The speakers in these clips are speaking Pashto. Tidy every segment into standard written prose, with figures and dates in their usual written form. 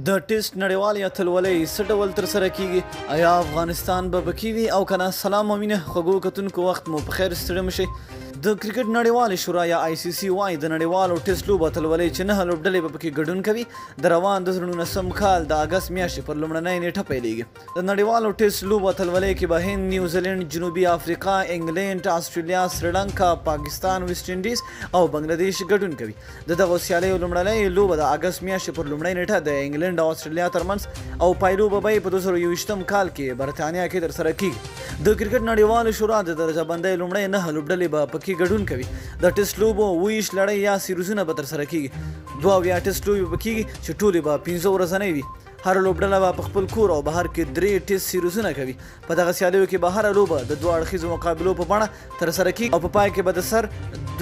د ټیسټ نړیوالې اتلولۍ څه ډول ترسره کیږي؟ ایا افغانستان به پکې وي او که نه؟ سلام او مینه خوږو کتونکو، وخت مو په خیر، ستړي مه شئ. د کرکټ نړیوالې شورا یا آی سي سي وایي د نړیوالو ټیسټ لوبو اتلولۍ چې 9 لوبډلې به پکې ګډون کوي د روان 2019 کال د اګست میاشتې پر لومړنۍ نیټه پیلیږي. د نړیوالو ټیسټ لوبو اتلولۍ کې به هند، نیوزیلینډ، جنوبي افریقا، انګلینډ، اسټرالیا، سریلانکا، پاکستان، ویسټ انډیز او بنګلادیش ګډون کوي. د دغو سیالیو لومړنۍ لوبه د اګست میاشتې پر لومړۍ نیټه د انګلینډ او اسټرالیا ترمنځ او پایلوبه به یې په 2021 کال کې برتانیا کې ترسره کیږي. د کرکټ نړیوالې شورا د درجه بندۍ لومړۍ 9 لوبډلې به پکې ګډون کوي. د ټیسټ لوبو 27 لړۍ یا سیریزونه به ترسره کیږي. 72 ټیسټ لوبې به کیږي چې ټولې به 5 ورځنۍ وي. هر لوبډله به په خپل کور او بهر کې 3 ټیسټ سیریزونه کوي. په دغه سیالیو کې به هره لوبه د 2 اړخیزو مقابلو په بڼه ترسره کیږي او په پای کې به د سر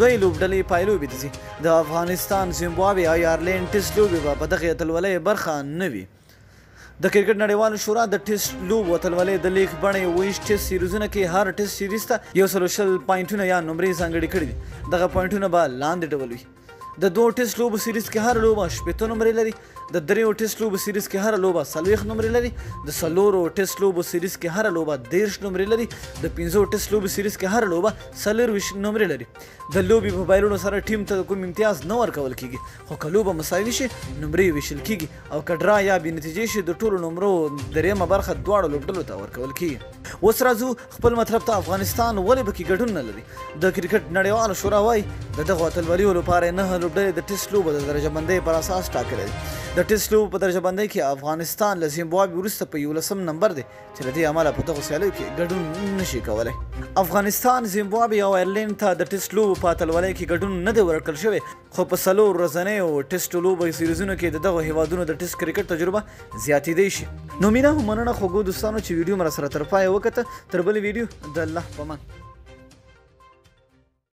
2 لوبډلې پایلوبې ته ځي. د افغانستان، زیمبابوې او ایرلینډ ټیسټ لوبې به په دغې اتلولۍ برخه نه وي. د کرکټ نړیوالې شورا د ټیسټ لوبو اتلولۍ د لیګ بڼې 27 ټیسټ سیریزونه کې هر ټیسټ سیریز ته 120 پاینټونه یا نمرې ځانګړې کړې دي. دغه پاینټونه به لاندې ډول وي. د 2 ټیسټ لوبو سیریز کې هره لوبه 60 نمرې لري. د 3 ټیسټ لوبو سیریز کې هره لوبه 40 نمرې لري. د 4 ټیسټ لوبو سیریز کې هره لوبه 30 نمرې لري. د 5 ټیسټ لوبو سیریز کې هره لوبه 24 نمرې لري. د لوبې په بایلونو سره ټیم ته کوم امتیاز نه ورکول کیږي، خو که لوبه مساوي شي نمرې ویشل کیږي او که ډرا یا بې نتیجې شي د ټولو نمرو درېیمه برخه دواړو لوبډلو ته ورکول کیږي. اوس راځو خپل مطلب ته، افغانستان ولې پکې ګډون نه لري؟ د کرکټ نړیواله شورا وایي د دغو اتلولیو لپاره 9 لوبډلې د ټیسټ لوبو د درجه بندۍ پر اساس ټاکلې دي. د ټیسټ لوبو په درجه بندۍ کې افغانستان له زیمبابوې وروسته په 11 نمبر دی چې له دې امله په دغو سیالیو کې ګډون نشي کولی. افغانستان، زیمبابوې او ایرلینډ ته د ټیسټ لوبو په اتلولۍ کې ګډون نه دی ورکړل شوی، خو په 4 ورځنیو ټیسټ لوبو سیریزونو کې د دغو هیوادونو د ټیسټ کرکټ تجربه زیاتېدی شي. نو مینه او مننه خوږو دوستانو چې ویډیو مو راسره تر پایه وکته. تر بلې ویډیو د الله په امان.